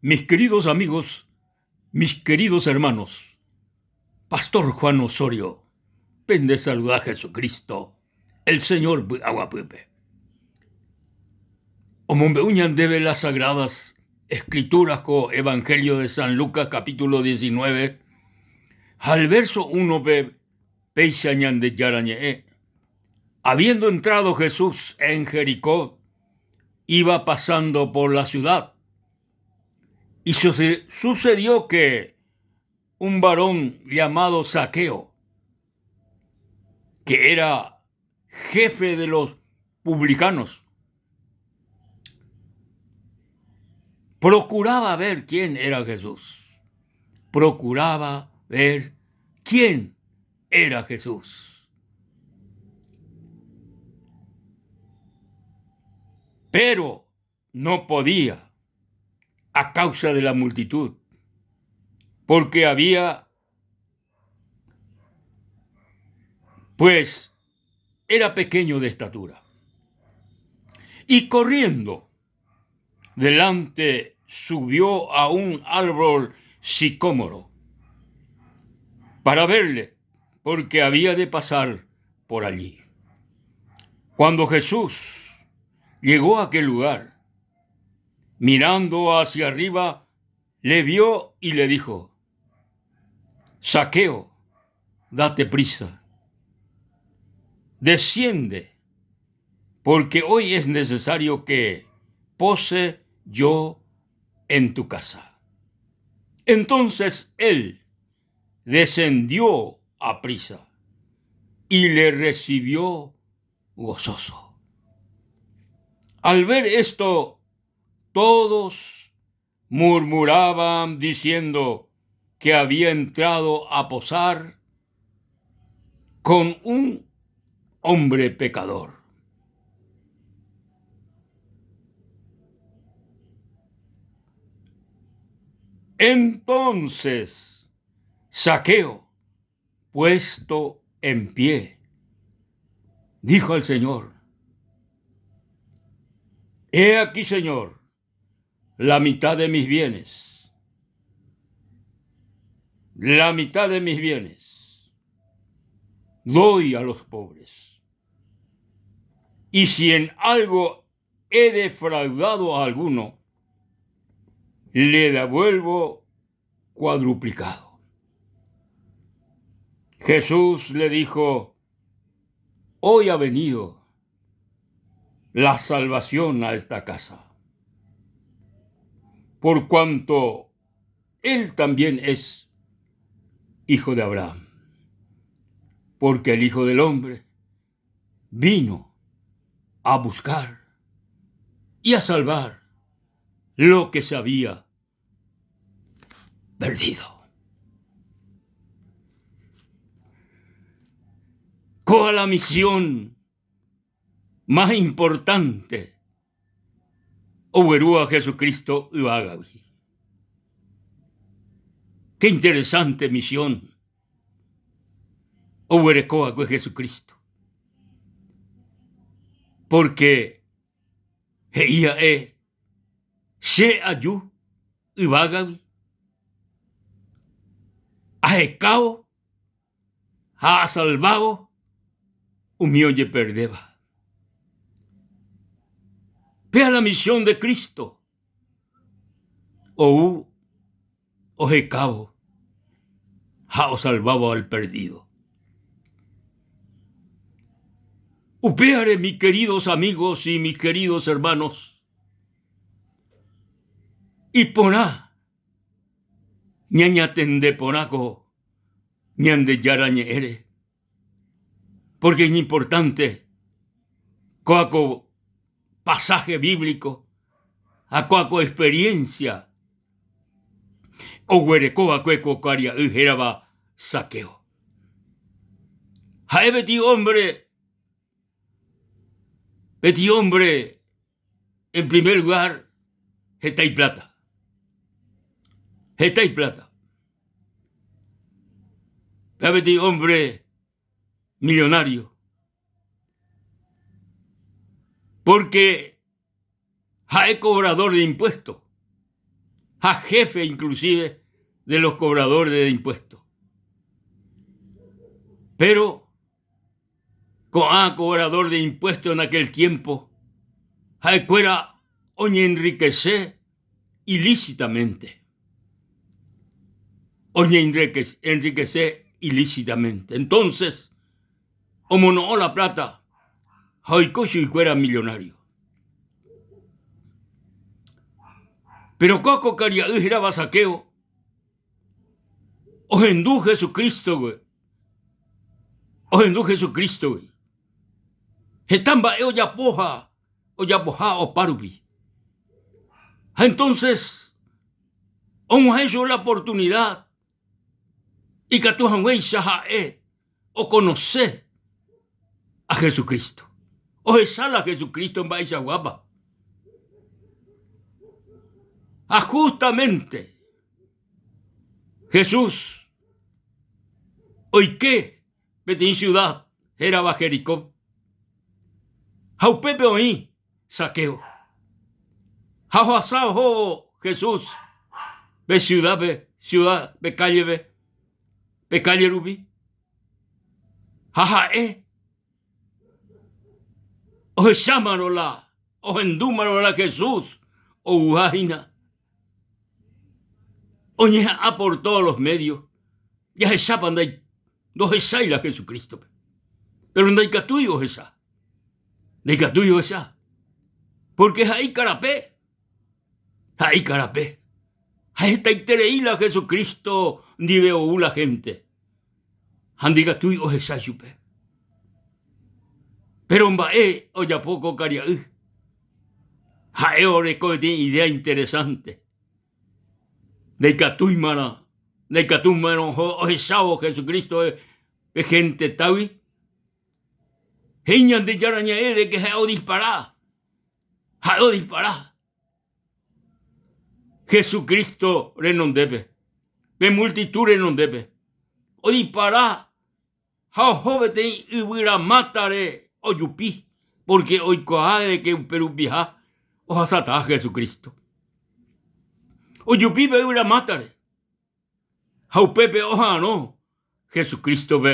Mis queridos amigos, mis queridos hermanos, Pastor Juan Osorio, pende saluda Jesucristo, el Señor py'aguapýpe. Omombe'u ñandéve las sagradas escrituras ko Evangelio de San Lucas capítulo 19 ha el verso 1-pe péicha Ñandejára ñe'ẽ. Habiendo entrado Jesús en Jericó, iba pasando por la ciudad. Y sucedió que un varón llamado Zaqueo, que era jefe de los publicanos, procuraba ver quién era Jesús. Procuraba ver quién era Jesús. Pero no podía a causa de la multitud, porque había, pues era pequeño de estatura. Y corriendo delante subió a un árbol sicómoro para verle, porque había de pasar por allí. Cuando Jesús llegó a aquel lugar, mirando hacia arriba, le vio y le dijo, Zaqueo, date prisa, desciende, porque hoy es necesario que pose yo en tu casa. Entonces él descendió a prisa y le recibió gozoso. Al ver esto, todos murmuraban diciendo que había entrado a posar con un hombre pecador. Entonces, Zaqueo, puesto en pie, dijo al Señor, He aquí, Señor, la mitad de mis bienes, la mitad de mis bienes doy a los pobres. Y si en algo he defraudado a alguno, le devuelvo cuadruplicado. Jesús le dijo, hoy ha venido la salvación a esta casa, por cuanto él también es hijo de Abraham, porque el Hijo del Hombre vino a buscar y a salvar lo que se había perdido. Kóva la misión más importante oguerúva Jesucristo yvágagui. Qué interesante misión oguereko va'ekue Jesucristo. Porque he'i ha'e, Che aju yvágagui ahekávo ha asalvávo umi ojeperdéva. Péa la misión de Cristo ou ohekávo ha osalvávo al perdido. Upévare, mis queridos amigos y mis queridos hermanos, iporã ñañatende porã ko Ñandejára ñe'ẽre, porque iñimportante kóa ko pasaje bíblico ha kóa ko experiencia oguereko va'ekue ko karia'y hérava Zaqueo. Ha'e peteĩ hombre, peteĩ hombre En primer lugar, heta iplata. Heta iplata. Péva peteĩ hombre millonario. Porque ha'e cobrador de impuesto. Ha jefe inclusive de los cobradores de impuestos. Pero ko'ã cobrador de impuestos en aquel tiempo ha'ekuéra oñeenrikese ilícitamente. Oñeenrikese ilícitamente. Entonces, omono'õ la plata ha oiko chuguikuéra millonario. Péro kóa ko karia'y hérava Zaqueo ohendu Jesucrístogui, ohendu Jesucrístogui. Heta mba'e ojapo ha ojapoha opárupi. Ha entonces og̃uahẽ chupe la oportunidad ikatu hag̃uáicha ha'e okonose a Jesucristo. Ohecha la Jesucristo mba'eichaguápa. Ha justamente Jesús oike peteĩ ciudad hérava Jericó. Ha upépe oĩ Zaqueo. Ha ohasa ohóvo Jesús pe ciudad-pe, ciudad, pe calle-pe, pe calle rupi. Ha ha'e ohechámarõ la, ohendúmarõ la Jesús ouha hína, oñeha'ã por todos los medios jahechápa ndohechái la Jesucrístope. Péro ndaikatúi ohecha, ndaikatúi ohecha, pórke ha'e ikarape, ha'e ikarape. Ha hetaiterei la Jesucristo ndive ou la hénte, ha ndikatúi ohecha chupe. Péro mba'e ojapo ko karia'y? Ha'e oreko peteĩ idea interesante. Ndaikatúimarõ, ndaikatúimarõ ohechávo Jesucristo pe gentetágui, he'i Ñandejára Ñe'ẽ de que ha'e odispara, ha'e odispara Jesucristo renondépe, pe multitud renondépe, odispara Ha oho peteĩ yvyramátare ojupi, pórke oikuaa de ke upe rupiha ohasataha Jesucristo. Ojupi pe yvyramátare ha upépe oha'arõ Jesucrístope,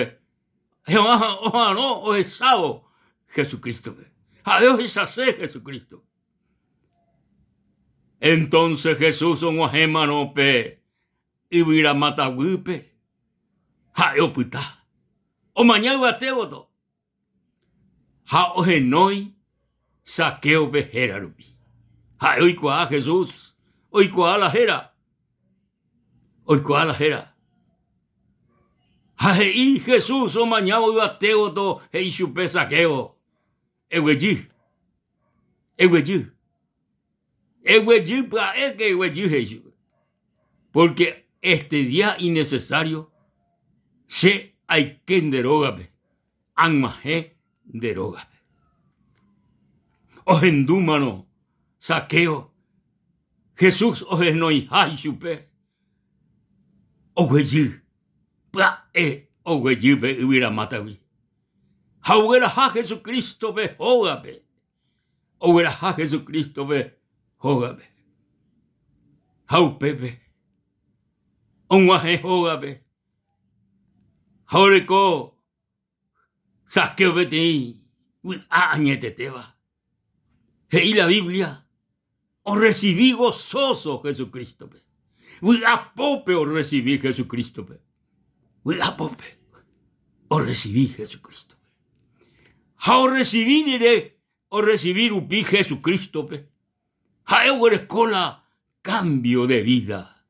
oha'arõ ohechávo Jesucrístope. Ha'e ohechase Jesucristo. Entonces Jesús og̃uahẽmarõ pe yvyramáta guýpe ha'e opyta, omaña yvate gotyo ha ohenói Zaquéope héra rupi. Ha'e oikuaa Jesús, oikuaa la héra, oikuaa la héra. Ha he'i Jesús omañávo yvate gotyo he'i chupe Zaqueo, Eguejy, eguejy. Eguejy pya'éke eguejy he'i chupe, pórke este día inecesario che aike nde rógape, ag̃uahẽ nde rógape. Ohendúmarõ Zaqueo Jesús ohenoiha ichupe, oguejy pya'e oguejy pe yvyramátagui ha ogueraha Jesucrístope hógape. Ogueraha Jesucrístope hógape. Ha upépe og̃uahẽ hógape ha oreko Zaqueo peteĩ vy'a añetetéva. He'i la Biblia orresivi gozoso Jesucrístope. Vy'apópe orresivi Jesucrístope. Vy'apópe orresivi Jesucrístope. Ha orresivi rire, orresivi rupi Jesucrístope, ha'e oguereko la cambio de vida.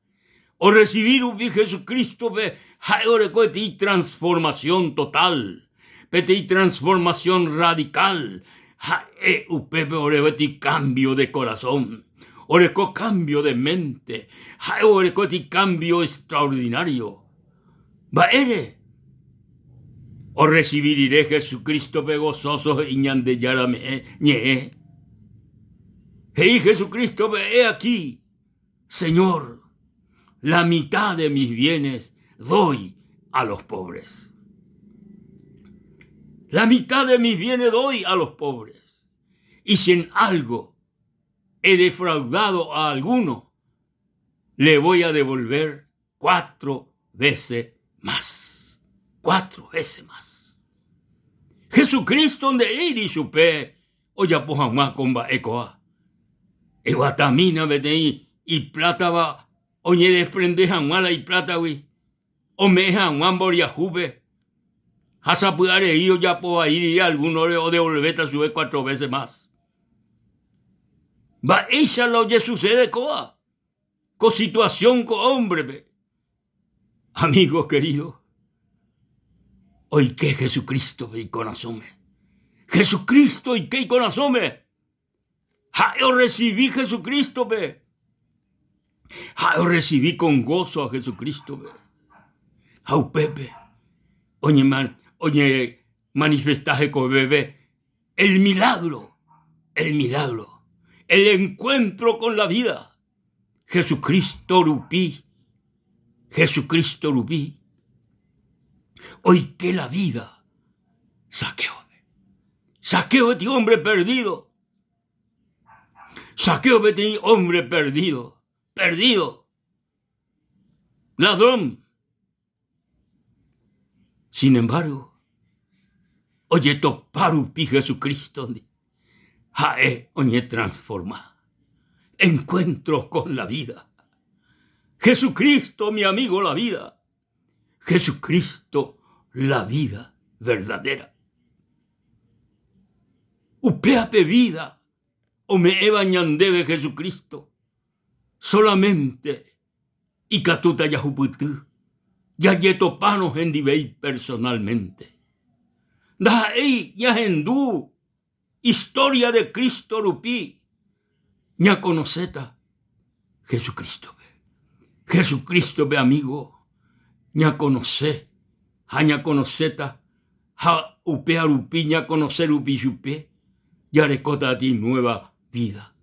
Orresivi rupi Jesucrístope, ha'e oreko peteĩ transformación total, peteĩ transformación radical, ha'e upépe oreko peteĩ cambio de corazón, oreko cambio de mente, ha'e oreko peteĩ cambio extraordinario. Mba'ére? Orresivi rire Jesucrístope gozoso he'i Ñandejára me'ẽ ñe'ẽ. He'i Jesucrístope, He aquí, Señor, la mitad de mis bienes doy a los pobres. La mitad de mis bienes doy a los pobres. Y si en algo he defraudado a alguno. Le voy a devolver cuatro veces más. Cuatro veces más. Jesucristo nde'íri chupe ojapo hag̃ua ko mba'e kóa. Eguatamína peteĩ iplátava oñedesprende hag̃ua la iplátagui ome'ẽ hag̃ua mboriahúpe ha sapy'a rei ojapo vai rire algúnore odevolvéta chupe cuatro vése mas. Mba'éicha la ojesucede kóva ko situasión ko hómbrepe? Amigos queridos, oike Jesucrístope ikorasõme. Jesucristo oike ikorasõme. Ha'e orresivi Jesucrístope. Ha'e orresivi con gozo a Jesucrístope. Ha upépe oñemanifesta hekoveve el milagro, el milagro, el encuentro con la vida. Jesucristo rupi, Jesucristo rupi, oike la vida Zaqueope. Zaqueo peteĩ hombre perdido. Zaqueo peteĩ hombre perdido, perdido. Ladrón. Sin embargo, ojetopa rupi Jesucristo-ndi, ha'e oñetransforma. Encuentro con la vida. Jesucristo, mi amigo la vida. Jesucristo, la vida verdadera. Upéva pe vida ome'ẽva ñandéve Jesucristo, solamente ikatúta jahupyty jajetopárõ hendivéi personalmente. Ndaha'éi ñahendu historia de Cristo rupi ñakonoséta Jesucrístope. Jesucrístope amigo ñakonose ha ñakonoséta ha upéva rupi ñakonose rupi chupe jarekóta peteĩ nueva vida.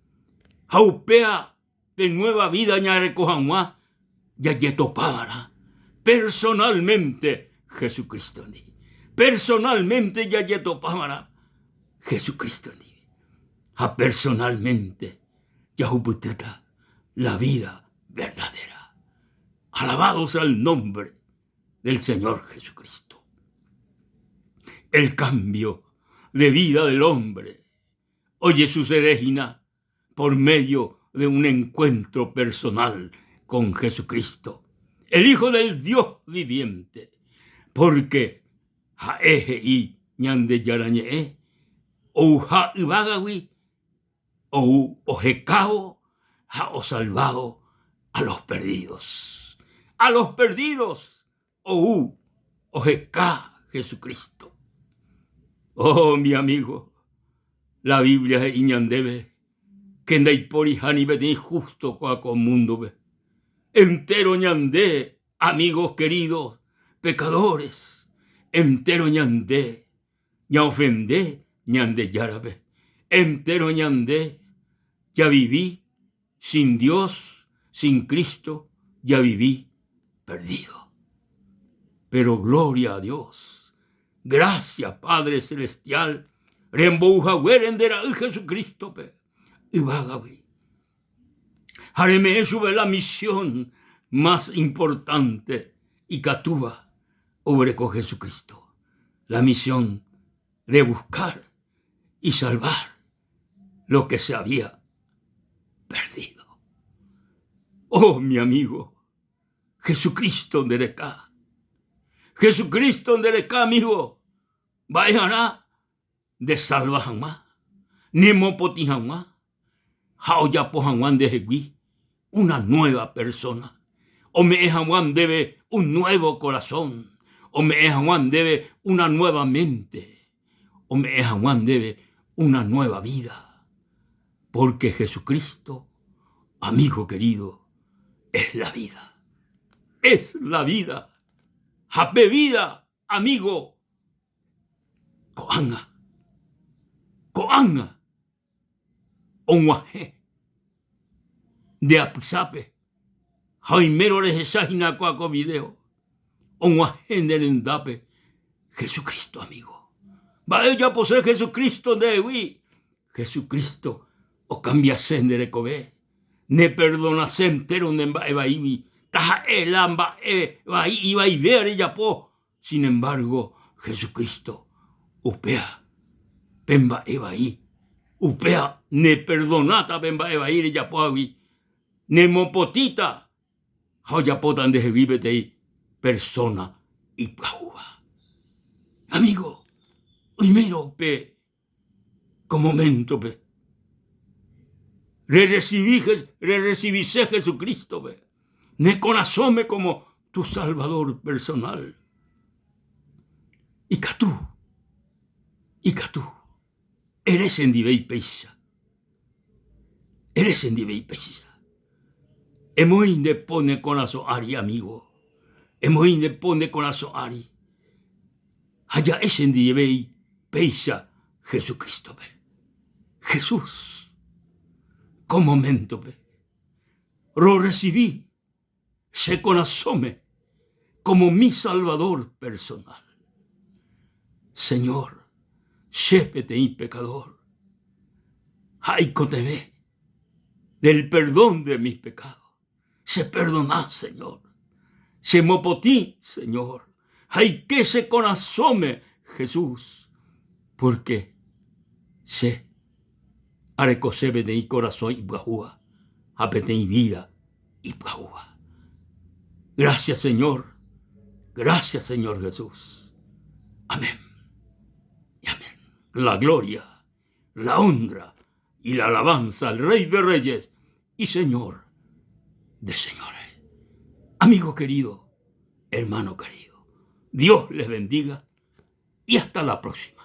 Ha upéva Pe nueva vida ñareko hag̃ua jajetopava'erã personalmente Jesucristo ndive. Personalmente jajetopava'erã Jesucristo ndive. Ha personalmente jahupytýta la vida verdadera. Alabado sea el nombre del Señor Jesucristo. El cambio de vida del hombre ojesucede hína por medio de un encuentro personal con Jesucristo, el Hijo del Dios viviente, porque ha'e he'i Ñandejára Ñe'ẽ ouha yvágagui ou ohekávo ha osalvávo a los perdidos. A los perdidos ou oheka Jesucristo. Oh, mi amigo, la Biblia he'i ñandéve ke ndaiporiha ni peteĩ justo ko'a ko múndope. Entéro ñande, amigos queridos, pecadores, entéro ñande ñaofende Ñandejárape. Entéro ñande javivi Sin Dios, sin Cristo, javivi perdido. Pero gloria a Dios, gracias Padre Celestial, rembou haguére nde Ra'y Jesucristo-pe yvágagui. Ha reme'ẽ chupe la misión más importante ikatúva oguereko Jesucristo, la misión de buscar y salvar lo que se había perdido. Oh, mi amigo, Jesucristo ndereka. Jesucristo ndereka, amigo. Mba'eharã ndesalva hag̃ua, nemopotĩ hag̃ua ha ojapo hag̃ua ndehegui una nueva persona. Ome'ẽ hag̃ua ndéve un nuevo corazón, ome'ẽ hag̃ua ndéve una nueva mente, ome'ẽ hag̃ua ndéve una nueva vida. Porque Jesucristo, amigo querido, es la vida. Es la vida. Ha pe vida, amigo, ko'ág̃a, ko'ág̃a og̃uahẽ nde apysápe ha oimérõ rehecha hína kua ko video, og̃uahẽ nde rendápe Jesucristo amigo. Mba'e ojapose Jesucristo ndehegui? Jesucristo okambiase nde rekove. Neperdonase entéro ne mba'e vaígui, taha'e la mba'e vai ivaivéva rejapo. Sin embargo, Jesucristo upéva pe mba'e vai, upéva neperdonáta pe mba'e vai rejapóvagui, nemopotĩta ha ojapóta ndehegui peteĩ persóna ipyahúva. Amígo, oimérõ pe ko moméntope rerresivi, rerresivise Jesucrístope ne korasõme kómo tu salvadór personál, ikatu, ikatu ere chendive ipéicha, ere chendive ipéicha. Emoĩ nde po ne korasõ ári, amígo, emoĩ nde po ne korasõ ári ha ja'e chendive péicha Jesucrístope. Jesús, ko moméntope rorresivi che korasõme kómo mi Salvador personal. Señor, che peteĩ pekadór ha aikotevẽ del perdón de mis pecados. Cheperdona, Señor. Chemopotĩ, Señor. Ha aike che korasõme, Jesús, pórke che arekose peteĩ korasõ ipyahúva ha peteĩ vída ipyahúva. Gracias, Señor. Gracias, Señor Jesús. Amén. Y amén. La gloria, la honra y la alabanza al Rey de Reyes y Señor de Señores. Amigo querido, hermano querido, Dios les bendiga y hasta la próxima.